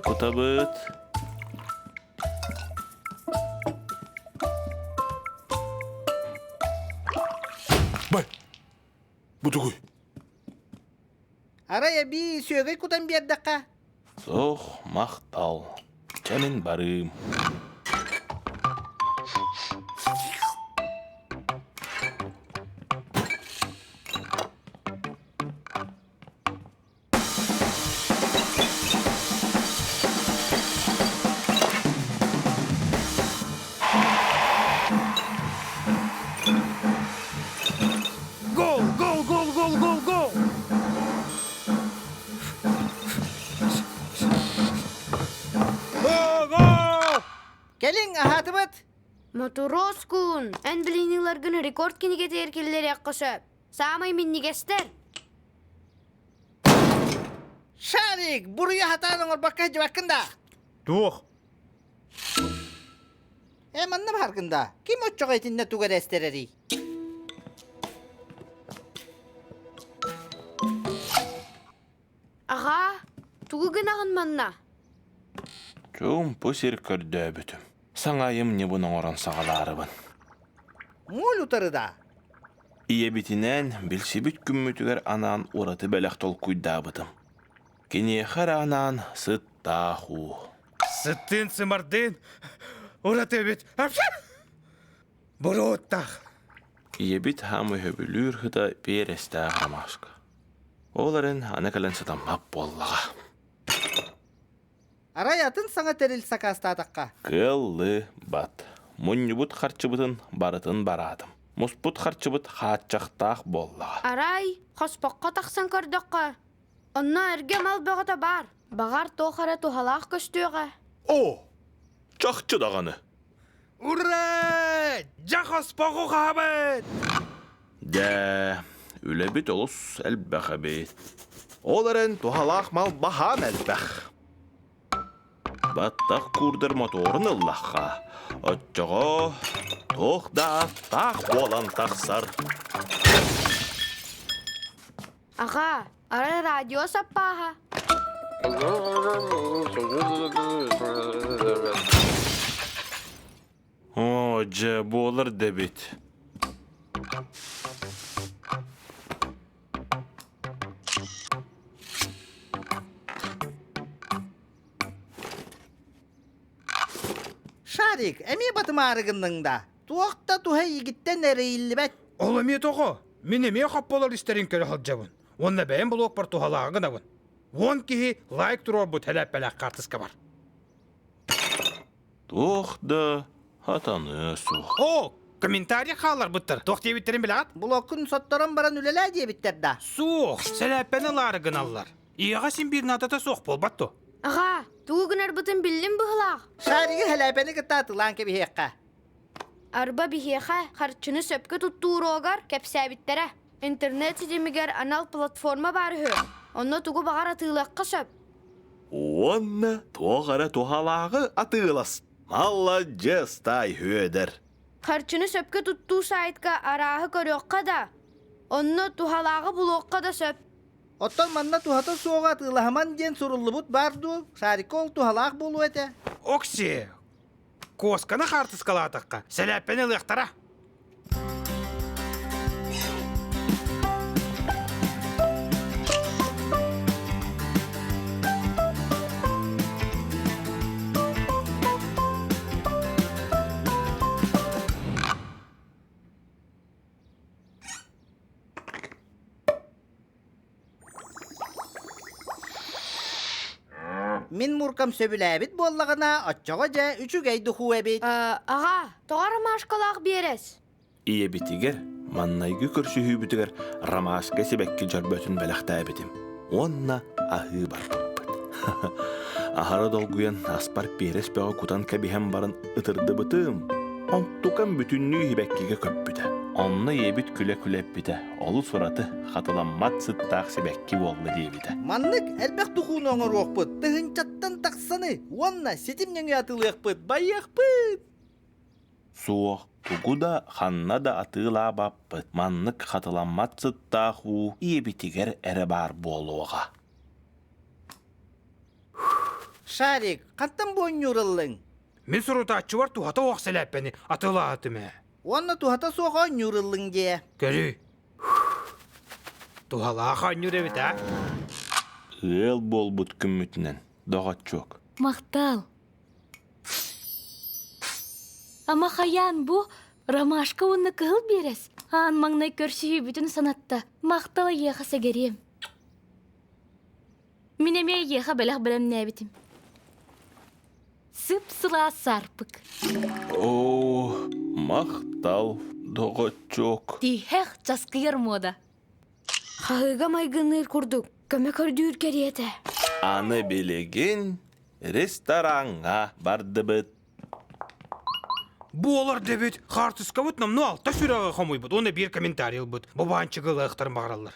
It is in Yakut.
кутабыт. Бай, бу тугуй? Арай эбии сүөгэй кутан биэрдэххэ? Суох, махтал. Чэ мин барыым. Гол, гол, гол, гол, гол, гол! Гол, гол! Кэлиҥ, аһаатыбыт! Мотуроскун, эн билиниилэргин рекорд кинигэтигэр киллэриэххэ сөп. Саамай минньигэстэр. Шарик, буруйу хатаан оҥорбокко сылдьыбаккын да? Туох? Э, манна бааргын да? Ким оччоҕо итиннэ тугу эрэ эстэрэрий? Аҕаа, тугу гынаҕын манна? Чуумпу сир көрдөөбүтүм. Саҥа айымньыбын оҥорон саҕалаарыбын. Моль утары да? Ийэбитинээн билсибит күммүтүгэр анаан ураты бэлэх толкуйдаабытым. Киниэхэ эрэ анаан сыттаах уу. Сыттыын сымардыын ураты эбит. Буруоттаах. Ийэбит хаамы сөбүлүүр сыта биэрэстээх ромашка. Ол эрэн аны кэлэн сытаммат буоллаҕа. Арай атын саҥа тэрил сакаастаатахха? Кыаллыбат. Мунньубут харчыбытын барытын бараатым. Муспут харчыбыт хааччахтаах буоллаҕа. Арай, хоспоххо тахсан көрдөххө, онно эргэ мал бөҕөтө баар. Баҕар, туох эрэ туһалаах көстүөҕэ. Оо, чахчы даҕаны. Ура! Дьэ хоспоҕу хаһабыт! Дьэ, үлэбит олус элбэх эбит. Ол эрэн туһалаах мал баһаам элбэх. Баттах куурдар мотуорун ыллахха, оччоҕо туох да аттаах буолан тахсар. Аҕаа, арай радио саппааһа? Оо, дьэ, буолар да эбит. Шарик, эмиэ батымаары гынныҥ да? Туох да туһа эйигиттэн эрэйиллибэт. Ол эмиэ тоҕо? Мин эмиэ хопполор истэрин көрө сылдьабын. Уонна бэйэм блогпар туһалааҕы гынабын. 10 киһи лайк туруорбут һэлээппэлээх хаартыскабар. Туох да хатаныа суох. О, комментарий хаалларбыттар. Туох диэбиттэрин билэҕит? Блоккун сотторон баран үлэлээ диэбиттэр да. Суох, сэлээппэни ылаары гыналлар. Ийэҕэ син биир наадата суох буолбат дуо? Аҕаа, тугу гынарбытын биллим быһылаах. Шаригы һэлээпэни кытта атылаан кэбиһиэххэ. Арба биһиэхэ харчыны сөпкө туттуу уруогар кэпсээбиттэрэ. Интернет ситимигэр анал платформа баар үһү. Онно тугу баҕар атыылыахха сөп. Уонна туох эрэ туһалааҕы атыылас. Маладьыас таай Һүөдэр. Харчыны сөпкө туттуу сайтка арааһы көрүөххэ да, онно туһалааҕы булуохха да сөп. Оттон манна туһата суоҕу атыылаһыман диэн суруллубут баар дуу? Шарикка ол туһалаах буолуо этэ. Окси, куосканы хаартыскалаатахха, сэлээппэни ылыахтара. Мин муркам сөбүлээбит буоллаҕына, оччоҕо дьэ үчүгэй духуу эбит. Аҕа, тоҕо ромашкалаах биэрэс? Ийэбитигэр маннайгы көрсүһүүбүтүгэр ромашка сибэкки дьөрбөтүн бэлэхтээбитим уонна аһыы барбыппыт. Аһара долгуйан аспар биэрэс бөҕө кутан кэбиһэн баран ытырдыбытым. Онтукам бүтүннүү сибэккигэ көппүтэ. Онно ийэбит күлэ-күлэ эппитэ, олус ураты, хатыламмат сыттаах сибэкки буолла диэбитэ. Маннык элбэх духууну оҥоруохпут, тыһыынчаттан тахсаны уонна ситим нөҥүө атыылыахпыт, байыахпыт! Суох, тугу да, ханна да атыылаабаппыт. Маннык хатыламмат сыттаах уу ийэбитигэр эрэ баар буолуоҕа. Шарик, хантан бу оонньуур ыллыҥ? Мин сурутааччыбар туһата суох сэлээппэни атыылаатым ээ. Уонна туһата суох оонньуур ыллыҥ диэ. Көрүүй. Туһалаах оонньуур эбит аа. Ыал буолбут күммүтүнэн, доҕоччуок. Махтал. Ама хайаан бу ромашка уонна кыһыл биэрэс аан маҥнай көрсүһүүбүтүн санатта. Махтал эйиэхэ сэгэриэм. Мин эмиэ эйиэхэ бэлэх бэлэмнээбитим. Сып-сылаас саарпык. Оо, махтал, доҕоччуок. Тиһэх часкыйар муода. Хаһыыга майгынныыр курдук көмө көрдүүр кэриэтэ. Аны билигин рестораҥҥа бардыбыт. Буолар дэбит, хаартыскабыт номнуо алта сүрэҕи хомуйбут уонна биир комментарий ылбыт. Бу баанчыгы ылыахтарын баҕараллар.